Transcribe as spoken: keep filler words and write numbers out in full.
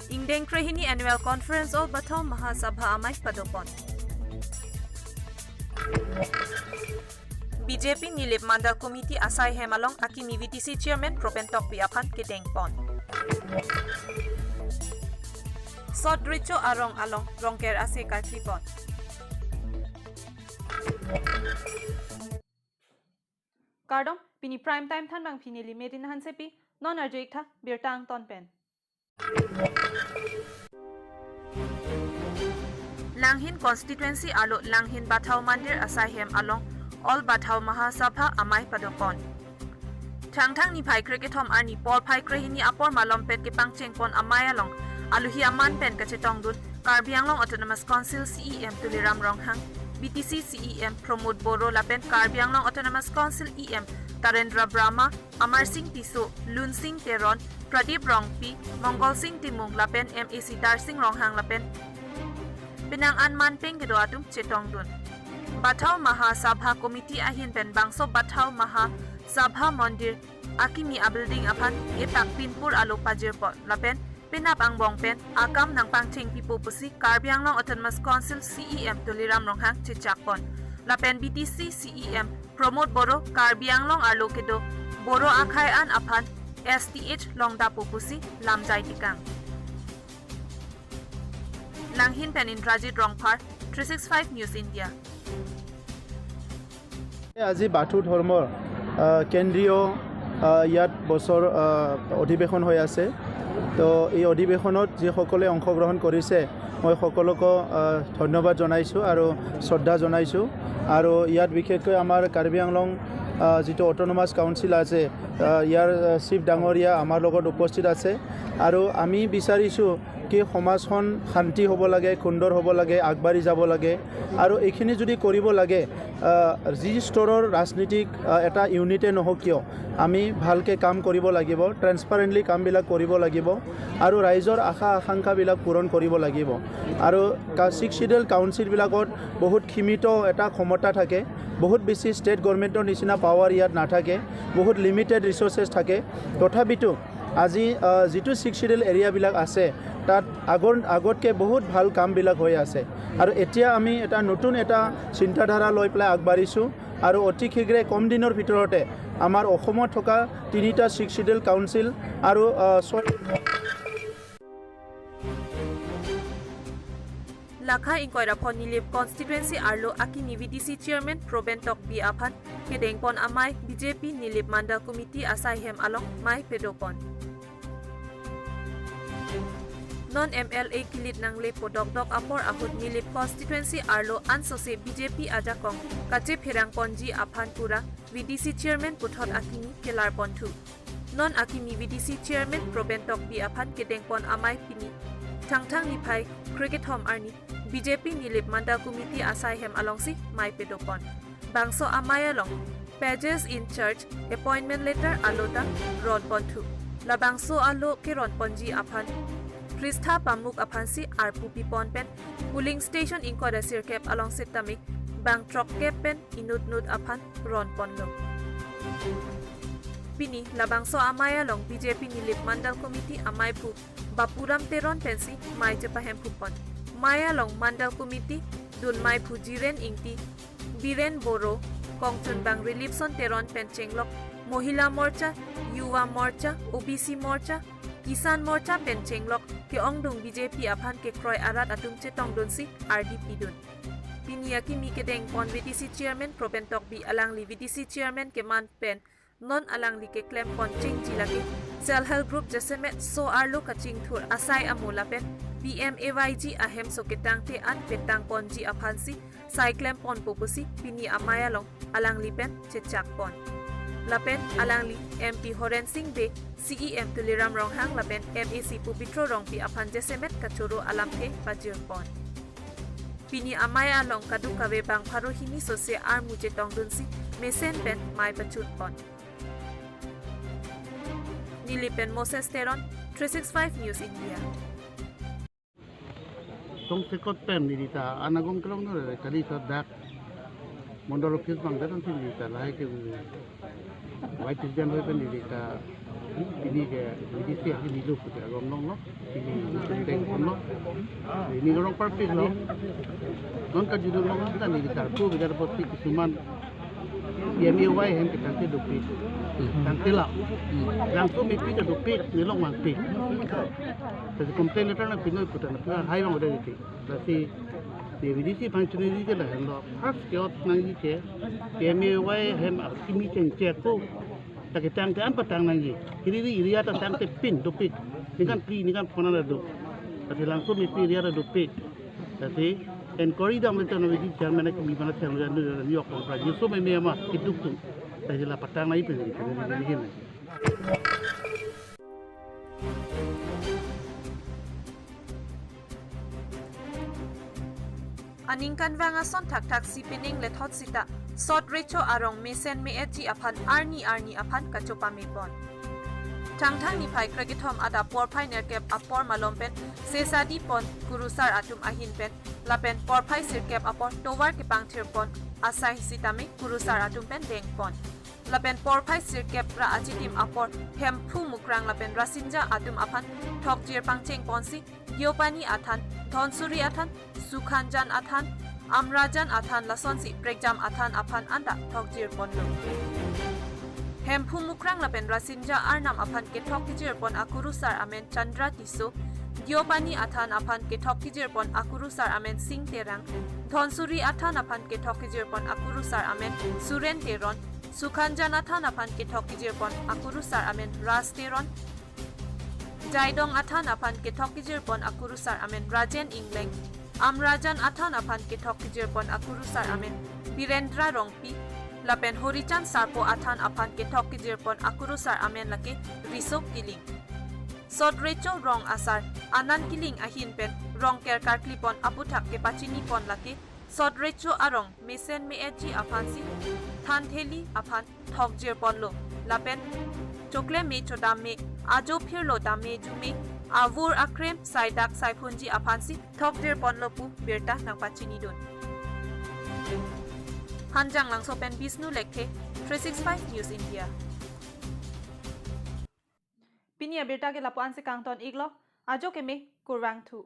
Ingdeng krehini Annual Conference All Bathau Mahasabha amei padopon. B J P Nilip Mandal Committee asai hem along akimi V D C Chairman Proben Tokbi aphan kedengpon. Sot Recho arong along Rongker ase karklipon. Kardom, pini Prime Time thanbang pini Limerin Hansepi, non arju-ik tha birta angton pen. Langhin constituency arlo Langhin Bathau Mandir asai hem along All Bathau Mahasabha amei padopon. Thangthang niphai krekethom arni porphai krehini apor malompet kepangchengpon amei along aluhi aman pen kachetongdun Karbi Anglong Autonomous Council C E M Tuliram Ronghang, B T C C E M Pramod Boro lapen Karbi Anglong Autonomous Council E M Tarendra Brahma, Amar Sing Tisso, Lun Sing Teron, Pradip Rongpi, Mongol Sing Timung lapen M A C Darsing Ronghang lapen penang an manpeng kedo atum chetongdun. Bathau Mahasabha Committee ahin pen bangso Bathau Mahasabha Mandir akimi abuilding aphan etak pinpur alo pajirpon lapen penap angbong pen akam nangpangchengpipo pusi Karbi Anglong Autonomous Council C E M Tuliram Ronghang chechakpon. Lapen B T C C E M Pramod Boro Karbi Anglong arlo kedo Boro akhei an aphan S T H longdapo pusi lamjai tikang. Langhin pen Indrajit Rongphar, three six five News India. আজি বাথৌ ধৰ্মৰ আহ, কেন্দ্ৰীয় আহ, ইয়াত বছৰ আহ, অধিৱেশন হৈ আছে। তো এই অধিৱেশনত যিসকলে অংশগ্ৰহণ কৰিছে, মই সকলোকে আহ, ধন্যবাদ জনাইছোঁ আৰু শ্ৰদ্ধা জনাইছোঁ। আৰু ইয়াত বিশেষকৈ আমাৰ কাৰ্বি আংলং আহ, যিটো অট'নমাছ কাউন্সিল আছে, আহ, ইয়াৰ আহ, চিফ ডাঙৰীয়া আমাৰ লগত উপস্থিত আছে। আৰু আমি বিচাৰিছোঁ কি সমাজখন শান্তি হ'ব লাগে, সুন্দৰ হ'ব লাগে, আগবাঢ়ি যাব লাগে। আৰু এইখিনি যদি কৰিব লাগে, আহ, যি স্তৰৰ ৰাজনীতিক আহ, এটা ইউনিটে নহওক কিয়, আমি ভালকৈ কাম কৰিব লাগিব, ট্ৰেন্সপাৰেণ্টলি কামবিলাক কৰিব লাগিব আৰু ৰাইজৰ আশা আকাংক্ষাবিলাক পূৰণ কৰিব লাগিব। আৰু কা- ছিক্স শ্বিডিউল কাউন্সিলবিলাকত বহুত সীমিত এটা ক্ষমতা থাকে, বহুত বেছি ষ্টেট গভৰ্ণমেণ্টৰ নিচিনা পাৱাৰ ইয়াত নাথাকে, বহুত লিমিটেড ৰিচৰ্চেছ থাকে। তথাপিতো আজি আহ, যিটো ছিক্স শ্বিডিউল এৰিয়াবিলাক আছে, তাত আগৰ আগতকৈ বহুত ভাল কামবিলাক হৈ আছে। আৰু এতিয়া আমি এটা নতুন এটা চিন্তাধাৰা লৈ পেলাই আগবাঢ়িছোঁ আৰু অতি শীঘ্ৰে কম দিনৰ ভিতৰতে আমাৰ অসমত থকা তিনিটা ছিক্স শ্বিডিউল কাউন্সিল আৰু আহ, ছয় Lakha ingkoi ra phongo Nilip constituency arlo akimi V D C chairman Proben Tokbi aphan kedengpon amei B J P Nilip Mandal Committee asai hem along mei pedopon. Non M L A kilit nangle podokdok apor ahut Nilip constituency arlo ansose B J P ajakong kachepherangponji aphan pura V D C chairman puthot akimi kelarponthu. Non akimi V D C chairman Proben Tokbi aphan kedengpon amei pini Thangthang niphai krekethom arni B J P Nilip Mandal Committee asai hem alongsi mei pedopon. Bangso amei along pages in charge appointment letter alo ta ronponthu. Labangso alo keronponji aphan Krista Pamuk aphansi arpu pipon pen polling station ingkoi ra sirkep along sitame bang throkkep pen inutnut aphan ronponlo. Pini labangso amei along B J P Nilip Mandal Committee ameiphu Bapuram Teron pensi mei chepahemphupon. Mei along Mandal Committee dun meiphu Jiren Ingti, Biren Boro, kongchunbang Reliefson Teron pen chenglok Mohila Morcha, Yuva Morcha, O B C Morcha, Kisan Morcha pen chenglok ke-ongdung B J P aphan kekroi arat atum chetongdunsi ardi pidun. Pini akimi kedengpon V D C chairman Proben Tokbi alangli V D C chairman keman pen non alangli keklempon chingji lake self help group jasemet so arlo kachingthur asai amo lapen P M A Y G ahemso ketangte an petangponji aphansi sai klemponpo pusi pini amei along alangli pen chechakpon. Lapen alangli M P Horen Sing Bey, C E M Tuliram Ronghang lapen M A C Pabitra Rongpi aphan jasemet kachoro alamthe pajirpon. Pini amei along kadokave bang pharo hini sose armu chetongdunsi mesen pen mei pachunpon. Nilip pen Moses Teron, three six five News India. Tongsekot pen neli ta anagong kelong nore kali ta dak mondol office bang dak neli ta lahai ke vice president hoi pen neli ta Pini ke V D C ahin nilu pute agom longlo. Pini pini deng ponlo. Pini rong parpik lo. Non kajulu long ta ni bitar pu bitar posti kisuman P M A Y hem ke tangte dopik. Tangte la. Langsung mepi ta dopik, nelong mangpik. Lasi complaint letter nangpinoi puta nangpinoi hai bang udah gitu. Lasi di V D C aphan chuniji ke lahenlo. First ke-ot nangji ke P M A Y hem akimi chengchek ko. Ta ketangte an patang nangji. Hiriri area ta tangte pin dopik. Ningkan phli, ningkan phongo ta do. Lasi langsung mepi area ta dopik. Lasi inquiry dam le channel V D C chairman akimi aphan channel anu yok kong pra. Jiso meme ama kiduk tu. Lasi la patang nangji pin. Aningkanvang ason thakthak si pining lethot sita sot recho arong mesen me-etji aphan arni arni aphan kachopame pon. Thangthang niphai krekethom adap porphai nerkep apor malom pen sesadi pon kurusar atum ahin pen lapen porphai sirkep apor tovar kepangthir pon asai sitame kurusar atum pen deng pon. Lapen porphai sirkep ra achitim apor Hemphu Mukrang lapen Rasinja atum aphan thokjir pangcheng ponsi Giopani athan, Dhonsuri athan, Sukhanjan athan, Amrajan athan lasonsi Prekjam athan aphan anta thokjir ponlo. Hemphu Mukrang lapen Rasinja arnam aphan kethok kejir pon akurusar amen Chandra Tisso, Giopani athan aphan kethok kejir pon akurusar amen Sing Terang, Dhonsuri athan aphan kethok kejir pon akurusar amen Suren Teron, Sukhanjan athan aphan kethok kejir pon akurusar amen Ras Teron, Jaidong athan aphan kethok kejir pon akurusar amen Rajen Ingleng, Amrajan athan aphan kethok kejir pon akurusar amen Birendra Rongpi, lapen Horichan Sarpo athan aphan kethok kejir pon akurusar amen lake Riso Killing. Sot recho rong asar Anand Killing ahin pen rong ker karkli pon aputhak kepachini pon lake sot recho arong mesen me-etji aphansi thantheli aphan thokjir ponlo lapen chokle me chodam me ajo phirlo dam me ju me avur akrem saidak saiphunji aphansi thokjir ponlo pu birta nangpachinidun. Hanjanglangso pen Bishnu Lekthe, three six five News India. Pini abirta ke lapu-an si kangton iklo, ajo keme kurvangthu.